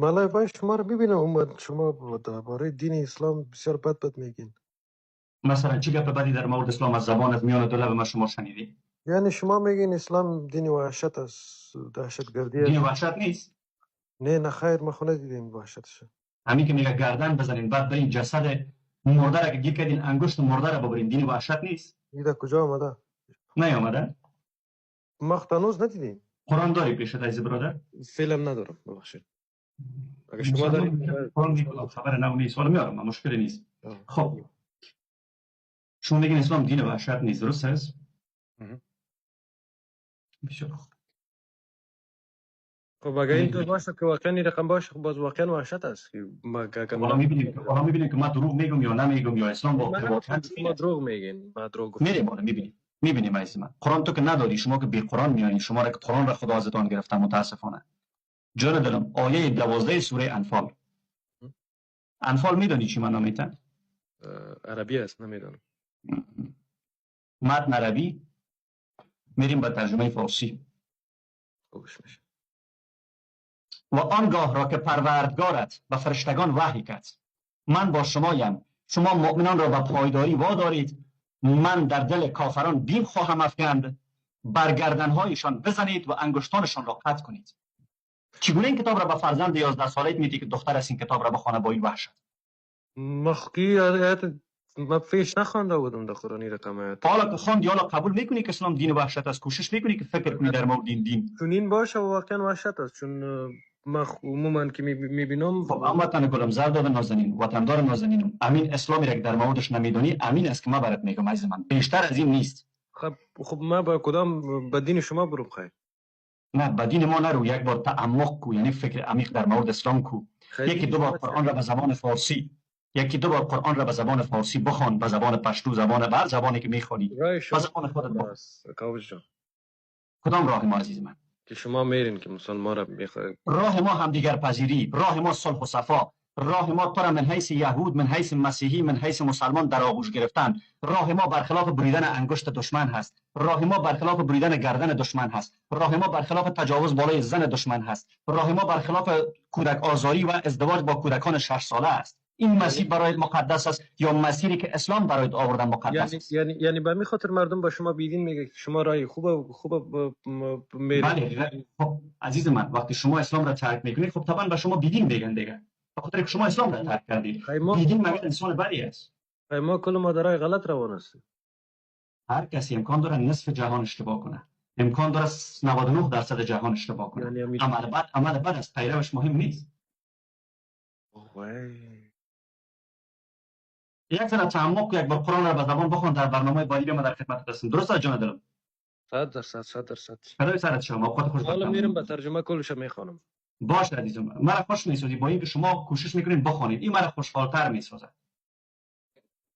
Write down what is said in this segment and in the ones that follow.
من live های شما رو میبینم اومد، شما درباره دین اسلام بسیار بد بد میگین. مثلا چی گپ بدی در مورد اسلام از زبان از میان دو لب ما شما شنیدی؟ یعنی شما میگین اسلام دین وحشت است، دهشتگردی دین است. وحشت نیست. نه نه خیر، ما خو ندیدیم وحشتش. همین که میگه گردن بزنین بعد برین جسد مرده را که گیر کردین انگشت مرده را ببرین، دین وحشت نیست؟ این در کجا آمده؟ نیامده؟ ما خو هنوز ندیدیم. قرآن داری پیشت عزیز برادر؟ فعلا ندارم، ببخشید. اگه شما دارید قرآن دیگه خبر نو نیست، حالا میارم، من مشکلی نیست. خب شما میگین اسلام دین وحشت نیست، درست است؟ بسیار خوب. خب اگه این طور باشه که واقعا این رقم باشه، خب باز واقعا وحشت است. حالا میبینیم که ما دروغ میگم یا نمیگم یا اسلام واقعا شما دروغ میگین. ما دروغ گفتم. میریم بالا میبینیم، میبینیم عزیز من. قرآن تو که نداری، شما که بی قرآن میایین، شما را که قرآن را خدا ازتان گرفته متاسفانه. جان دلم، آیه 12 سوره انفال. انفال میدانی چی معنا میته؟ عربی است، نمیدونم. متن عربی، میریم به ترجمه فارسی. خوش میشه. و آنگاه را که پروردگارت به فرشتگان وحی کرد، من با شمایم، شما مؤمنان را به پایداری وادارید، من در دل کافران بیم خواهم افکند، بر گردنهایشان بزنید و انگشتانشان را قطع کنید. چگونه این کتاب را به فرزند 11 ساله‌ات میدی که دختر است این کتاب را بخوانه با این وحشت؟ مخکی آیت ما پیش نخوانده بودم در قرآنی رقم آیت. حالا که خواندی، حالا قبول میکنی که اسلام دین وحشت است؟ کوشش میکنی که فکر کنی در مورد این دین؟ چون این باشه واقعا وحشت است، چون ما عموما که میبینم. خب اما وطن گلم، زرداد نازنین، وطندار نازنینم، امین اسلامی را که در موردش نمیدونی، امین است که ما برات میگم عزیز من، بیشتر از این نیست. خب ما با کدام به دین شما برم خیر؟ نه به دین ما نرو، یک بار تعمق کو، یعنی فکر عمیق در مورد اسلام کو. یکی دو بار قرآن را به زبان فارسی، یکی دو بار قرآن را به زبان فارسی بخوان، به زبان پشتو، زبان بر زبانی که میخوانی، به زبان خودت بخوان. کدام راه ما عزیز من؟ که شما میرین که مسلمان را میخواید. راه ما همدیگر پذیری، راه ما صلح و صفا، راه ما تو را من حیث یهود، من حیث مسیحی، من حیث مسلمان در آغوش گرفتن. راه ما برخلاف بریدن انگشت دشمن هست، راه ما برخلاف بریدن گردن دشمن هست، راه ما برخلاف تجاوز بالای زن دشمن هست، راه ما برخلاف کودک آزاری و ازدواج با کودکان 6 ساله است. این مسیر برای مقدس است یا مسیری که اسلام برای آوردن مقدس است؟ یعنی به می خاطر مردم با شما بیدین میگه که شما رای خوب میرید. بله خب عزیز من، وقتی شما اسلام را ترک میکنید خب طبعا به شما بیدین میگن دیگه، به خاطر که شما اسلام را ترک کردید. بیدین مگر انسان بدی است؟ ما کل ما در راه غلط روان هستیم. هر کسی امکان داره نصف جهان اشتباه کنه، امکان داره 99% جهان اشتباه کنه. یعنی عمل بد است، پیروش مهم نیست. یک ذره تعمق، یک بار قرآن را به زبان بخوان، در برنامه بعدی ما در خدمت هستیم. درست است جان دلم؟ 100% 100%. فدای سرت شما، اوقات خوش. حالا میرم به ترجمه کلش میخوانم. باشه عزیزم، مرا خوش میسازی با اینکه شما کوشش میکنین بخوانید، این مرا خوشحالتر میسازه.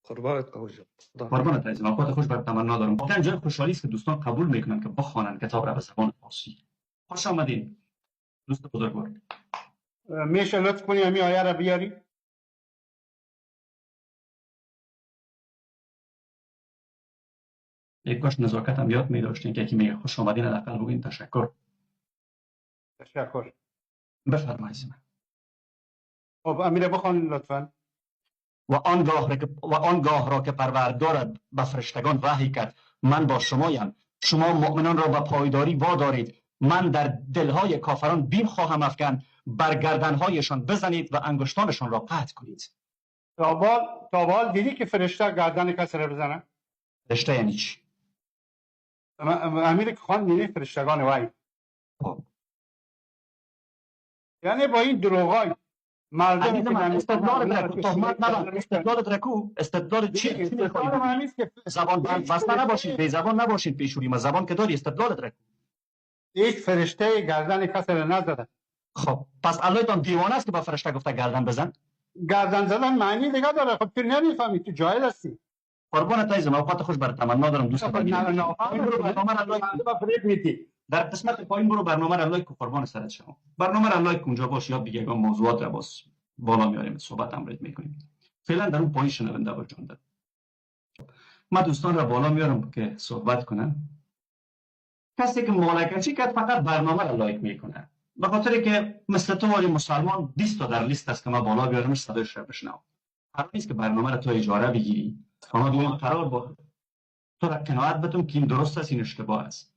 قربانت کاوش. قربانت عزیزم، اوقات خوش بر تمنا دارم. واقعا جای خوشحالی است که دوستان قبول میکنن که بخوانن کتاب را به زبان فارسی. خوش آمدین دوست بزرگوار. میشه لطف کنی همین آیه را بیاری؟ یک کاش نزاکت هم یاد می داشتین که یکی میگه خوش آمدین حداقل بگین تشکر. تشکر. بفرمایید. خب امیر بخوان لطفا. و آنگاه را که پروردگارت به فرشتگان وحی کرد، من با شمایم، شما مؤمنان را به پایداری وادارید، من در دلهای کافران بیم خواهم افکند، بر گردنهایشان بزنید و انگشتانشان را قطع کنید. تا بال دیدی که فرشته گردن کسی را بزنه؟ فرشته یعنی چی؟ امیر که خواند یعنی فرشتگان وحی. خب یعنی با این دروغای مردم که استدلال درکو، تهمت نبند. استدلال درکو، استدلال چی؟ استدلال که زبان بسته نباشید، بی زبان نباشید پیشوری ما، زبان که داری استدلال درکو. هیچ فرشته گردن کسی را نزده. خب پس الله تان دیوانه است که با فرشته گفته گردن بزن؟ گردن زدن معنی دیگه داره. خب تو نمیفهمی، تو جاهل هستی. قربانت عزیزم، اوقات خوش بر تمنا دارم دوست در قسمت پایین برو برنامه را like کن، قربان سرت شما. برنامه را like کن، اونجا باش یاد بگیر موضوعات را باز بالا میاریم، صحبت هم رد میکنیم. فعلا در اون پایین شنونده باش جان دارم. ما دوستان را بالا میارم که صحبت کنن. کسی که مالکچی کرد فقط برنامه را like میکنه، به خاطر که مثل تو واری مسلمان 20 تا در لیست است که ما بالا بیارمش صدایش را بشنوم. قرار نیست که برنامه را تو اجاره بگیری. ما بیایم قرار با تو را قناعت بتم که این درست است، این اشتباه است.